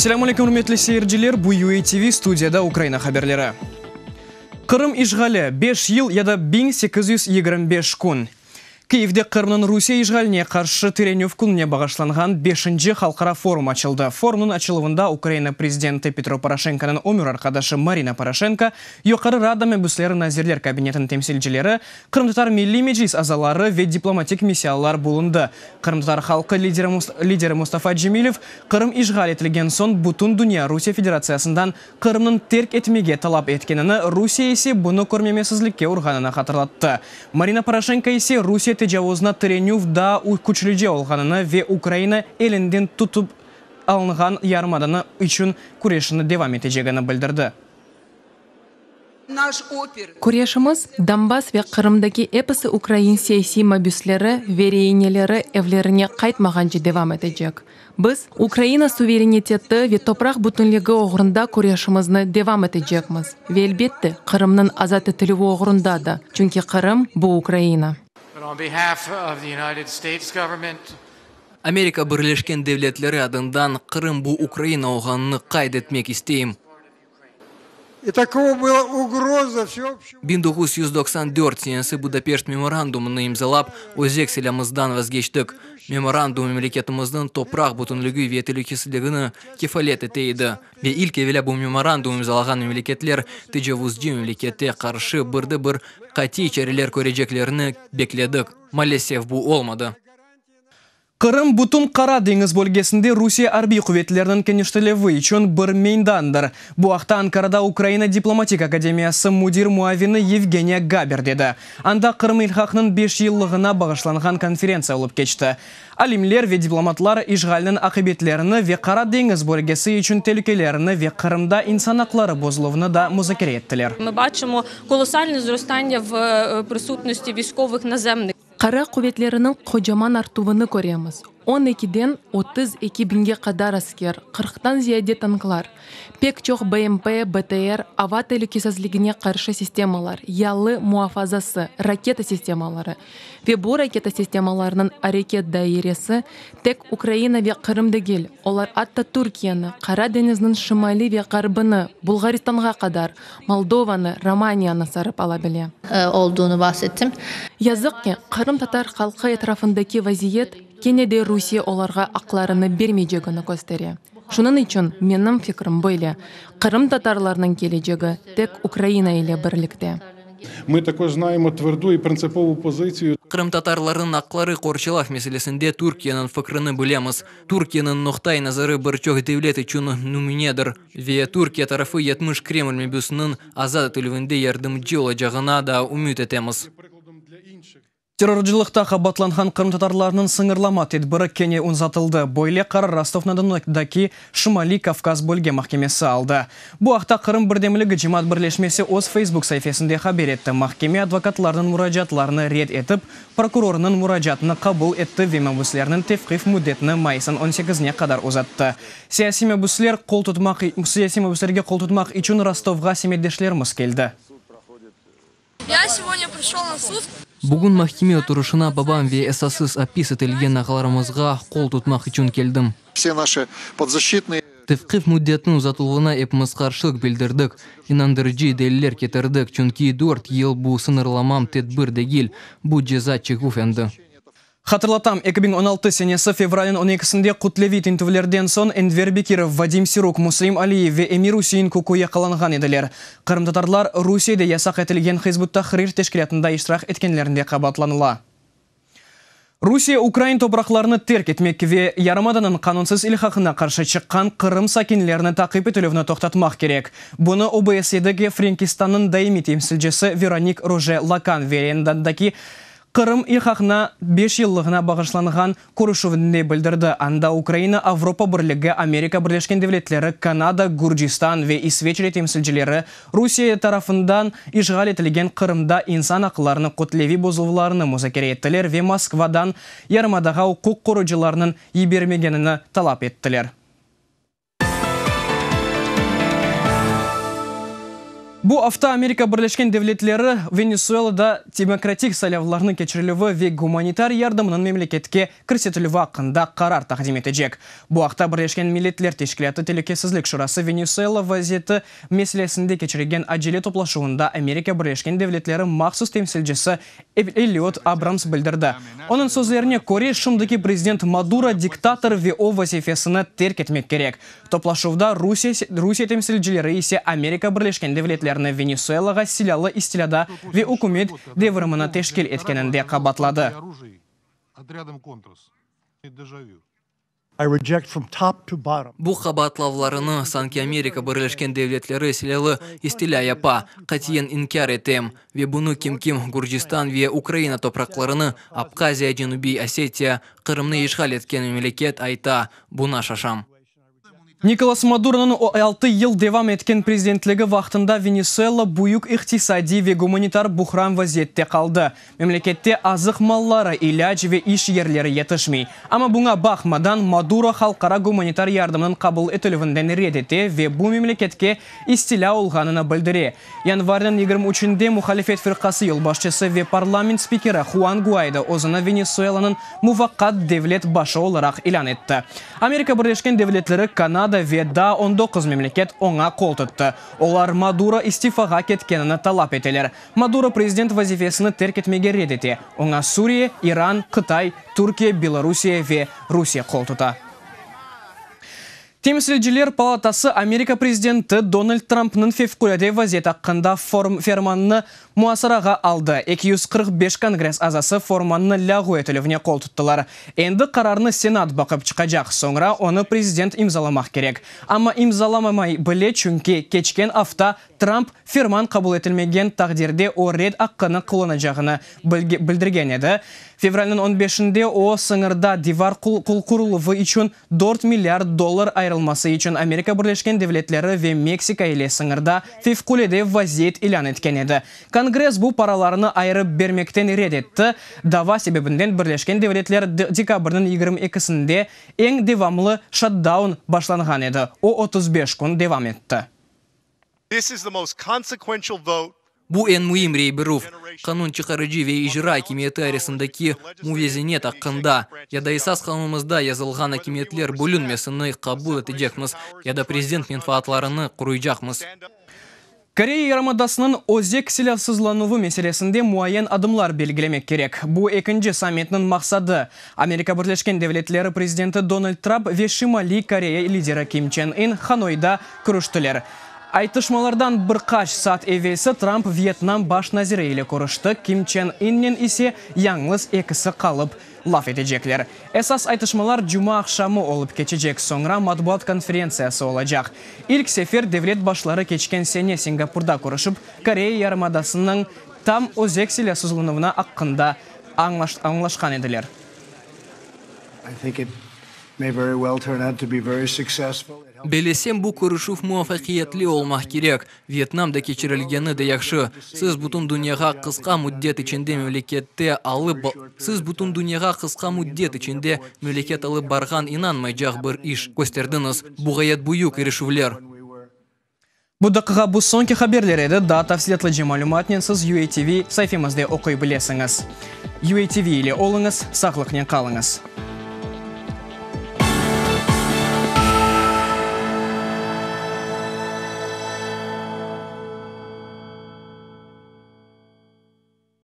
Selâmün aleyküm, ürmetli seyirciler! Bu UATV, studiyada Ukraina haberleri. Qırım işğali, beş yıl ya da 1825 kün. Kyivde Qırımnıñ Rusiye işğaline qarşı tirenüv kününe bağışlanğan beşinci halqara forum açıldı. Forumnıñ açıluvında Ukraina prezidenti Petro Poroşenkonıñ ömür arqadaşı Marina Poroşenko, Yuqarı Rada mebüsleri Nazirler Kabinetiniñ temsilcileri, Qırımtatar Milliy Meclis azaları ve diplomatik missiyalar bulundı. Qırımtatar halqı lideri Mustafa Cemilev, Qırım işğal etilgen soñ bütün dünya Rusiye Federatsiyasından Qırımnıñ terk etmege talap etkenini, Rusiye ise bunı körmemesizlikke urğanını hatırlattı. Marina Poroşenko ise Rusiye tecavuzına tirenüv daa küçlüce olğanını ve Ukraina elinden tutıp alınğan yarımadanı içün küreşini devam etecegini bildirdi. Küreşimiz Donbass ve Qırımdaki episi ukrain siyasiy mabüsleri ve reineleri evlerine qaytmağance devam etecek. Biz Ukraina suvereniteti ve topraq bütünligi oğrunda küreşimizni devam etecekmiz ve, elbette, Qırımnıñ azat etilüvi oğrunda da, çünki Qırım, bu Ukraina. Amerika Birleşken Devletleri adından Qırım bu Ukraina olğanını qayd etmek isteyim. 1994 senesi Budapeşt memorandumını imzalap, özek silâmızdan vazgeçtik. Memorandum memleketimizniñ topraq bütünligi ve telükesizligini kefalet ete edi. Ve ilk evelâ bu memorandum imzalağan memleketler tecavuzcı memlekete qarşı bir de bir qatiy çareler köreceklerini bekledik. Maalesef, bu olmadı. Qırım bütün Qara deñiz bölgesinde Rusiye arbiy quvetleriniñ keniştilevi içün bir meydandır. Bu aqta Ankarada Ukraina diplomatik akademiyası müdir muavini Yevgeniya Gaber dedi. Anda Qırım ilhaqnıñ beş yıllığına bağışlanğan konferentsiya olıp keçti. Alimler ve diplomatlar işğalniñ aqibetlerini ve Qara deñiz bölgesi içün telükelerini ve Qırımda insan aqları bozuluvını da muzakere ettiler. Qara quvetleriniñ qocaman artuvını köremiz, on ekiden 32 biñge qadar asker, qırqtan ziyade tanklar, pek çoq BMP, BTR, ava telükesizligine qarşı sistemalar, yalı muafazası, raketa sistemaları. Ve bu raketa sistemalarınıñ areket dairesi tek Ukraina ve Qırım degil, olar atta Türkiyeni, Qara deñizniñ şimali ve ğarbını, Bulğaristanğa qadar, Moldovanı, Romaniyanı sarıp ala bile. Olduğunu bahsettim. Yazıq ki, qırımtatar halqı etrafındaki vaziyet kene de Rusiye olarğa aqlarını bermeycegini köstere. Şunıñ içün menim fikrim böyle, qırımtatarlarnıñ kelecegi tek Ukraina ile birlikte. Mı takož znayemo tverdu i printsipovu pozitsiyu. Qırımtatarlarnıñ aqları qorçalav meselesinde Türkiyeniñ fikrini bilemiz. Türkiyeniñ noqta-i nazarı bir çoq devlet içün nümünedir. Ve Türkiye tarafı 70 Kreml mebüsiniñ azat etilüvinde yardımcı olacağına da ümüt etemiz. Terrorcılıqta qabaatlanğan qırımtatarlarnıñ sıñırlama tedbiri kene uzatıldı. Böyle qarar Rostov-na-Donudaki Şimaliy Kavkaz bölge mahkemesi aldı. Bu aqta Qırım birdemligi cemaat birleşmesi öz Facebook saifesinde haber etti. Mahkeme advokatlarnıñ muracaatlarını red etip, prokurornıñ muracaatını qabul etti ve mabüslerniñ tevqif müddetini mayısnıñ on sekizine qadar uzattı. Siyasiy mabüsler qol tutmaq siyasiy mabüslerge qol tutmaq içün Rostovğa semetdeşlerimiz keldi. Ya segodnâ prişol na sud. Bugün mahkeme oturışına babam ve esassız apis etilgen ağalarımızğa qol tutmaq içün keldim. Vse naşı podzashchitnıye. Tevqif müddetiniñ uzatıluvına epimiz qarşılıq bildirdik, inandırıcı deliller ketirdik, çünki dört yıl bu sıñırlamam tedbir degil, bu ceza çeküv endi. Hatırlatam, 2016 senesi fevralniñ on ekisinde kütleviy tintüvlerden soñ Enver Bekirov, Vadim Siruk, Muslim Aliyev ve Emir-Üsein Kuku yaqalanğan ediler. Qırımtatarlar Rusiyede yasaq etilgen Hizb ut-Tahrir teşkilâtında iştirak etkenlerinde qabaatlanıla. Rusiye ukrain topraqlarını terk etmek ve yarımadanıñ qanunsız ilhaqına qarşı çıqqan Qırım sakinlerini taqip etilüvni toqtatmaq kerek. Bunı OBSYEdeki Frenkistannıñ daimiy temsilcisi Veronik Roje-Lakan Velendandaki Qırım ilhaqına beş yıllığına bağışlanğan körüşüvinde bildirdi, anda Ukraina, Avropa Birligi, Amerika Birleşken Devletleri, Kanada, Gürcistan ve İsveçre temsilcileri Rusiye tarafından işğal etilgen Qırımda insan aqlarınıñ kütleviy bozuluvlarını muzakere ettiler ve Moskvadan yarımadağa uquq qorucılarnıñ yibermegenini talap ettiler. Bu afta Amerika Birleşken Devletleri Venesuelada demokratik saylavlarnıñ keçirilüvi ve gumanitar yardımınıñ memleketke kirsetilüvi aqqında qarar taqdim etecek. Bu aqta Birleşken Milletler Teşkilâtı Telükesizlik Şurası Venesuela vaziyeti meselesinde keçirilgen acele toplaşuvında Amerika Birleşken Devletleri mahsus temsilcisi Elliot Abrams bildirdi. Onıñ sözlerine köre, şimdiki prezident Maduro diktator ve o vazifesini terk etmek kerek. Toplaşuvda Rusiye Rusiye temsilcileri ise Amerika Birleşken Devletlerini Venesuelağa silâlı istilâda ve ükümet devrimini teşkil etkeninde qabaatladı. Bu qabaatlavlarını, sanki Amerika Birleşken Devletleri silâlı istilâ yapa, qatiyen inkâr etem. Ve bunı kim-kim Gürcistan ve Ukraina topraqlarını, Abhaziya, Cenübiy Osetiya, Qırımnı işğal etken memleket ayta, buna şaşam. Nikolas Maduronıñ altı yıl devam etken prezidentligi vaqtında Venesuela büyük iqtisadiy ve gumanitar buhran vaziyette qaldı. Memlekette azıq malları, ilâc ve iş yerleri yetişmey. Amma buña baqmadan, Maduro halqara gumanitar yardımnıñ qabul etilüvinden red ete ve bu memleketke istilâ olğanını bildire. Yanvarniñ 23-nde muhalifet firqası yolbaşçısı ve parlament spikeri Huan Guaydo özüni Venesuelanıñ muvaqqat devlet başı olaraq ilân etti. Amerika Birleşken Devletleri, Kanada ve daa 19 memleket oña qol tuttı. Olar Maduro istifağa ketkenini talap eteler. Maduro prezident vazifesini terk etmege red ete. Oña Suriye, İran, Qıtay, Türkiye, Belorusiye ve Rusiye qol tuta. Temsilciler palatası Amerika prezidenti Donald Trampnıñ fevqulâde vaziyet aqqında fermanını muasarağa aldı. 245 Kongress azası formannı lâğu etilüvine qol tuttılar. Endi qararnı Senat baqıp çıqacaq, soñra onı prezident imzalamaq kerek. Amma imzalamamay bile, çünki keçken afta Tramp, ferman qabul etilmegen taqdirde o red aqqını qullanacağını bildirgen edi. Fevralniñ on beşinde o, sıñırda divar quruluvı içün dört milliard dollar ayırılması içün Amerika Birleşken Devletleri ve Meksika ile sıñırda fevqulâde vaziyet ilân etken edi. Kongress bu paralarnı ayırıp bermekten red etti. Dava sebebinden Birleşken Devletler dekabrniñ 22-sinde eñ devamlı şatdaun başlanğan edi, o 35 kün devam etti. Bu eñ müim rey berüv, qanun çıqarıcı ve icra akimiyeti arasındaki muvazenet aqqında, ya da esas qanunımızda yazılğan akimiyetler bölünmesini qabul etecekmiz, ya da prezident menfaatlarını qoruycaqmız. Koreya yarımadasınıñ özek silâsızlanuvı meselesinde muayyen adımlar belgilemek kerek. Bu ekinci sammitniñ maqsadı, Amerika Birleşken Devletleri prezidenti Donald Trump ve Şimaliy Koreya lideri Kim Çen In Hanoyda körüştiler. Aytışmalardan bir qaç saat evelsi Trump Vyetnam baş naziri ile körüşti, Kim Çen Innen ise yañlız ekisi qalıp laf etecekler. Esas aytışmalar cumaaqşamı olıp keçecek, soñra matbuat konferentsiyası olacaq. İlk sefer devlet başları keçken sene Singapurda körüşip, Koreya yarımadasınıñ tam özek silâsızlanuvına aqqında añlaşqan ediler. Bellesem, bu körüşüv muvafaqiyetli olmaq kerek. Vyetnamda keçirilgeni de yahşı. Siz bütün dünyağa qısqa müddet içinde memlekette alıp Siz bütün dünyağa qısqa müddet içinde memleket alıp barğan inanmaycaq bir iş kösterdiñiz. Bu ğayet büyük irişüvler. Bu daqiqa bu soñki haberler edi. Daa tafsilâtlıca malümatnen siz UATV saifemizde oquy bilesiñiz. UATV ile oluñız, sağlıqnen qalıñız.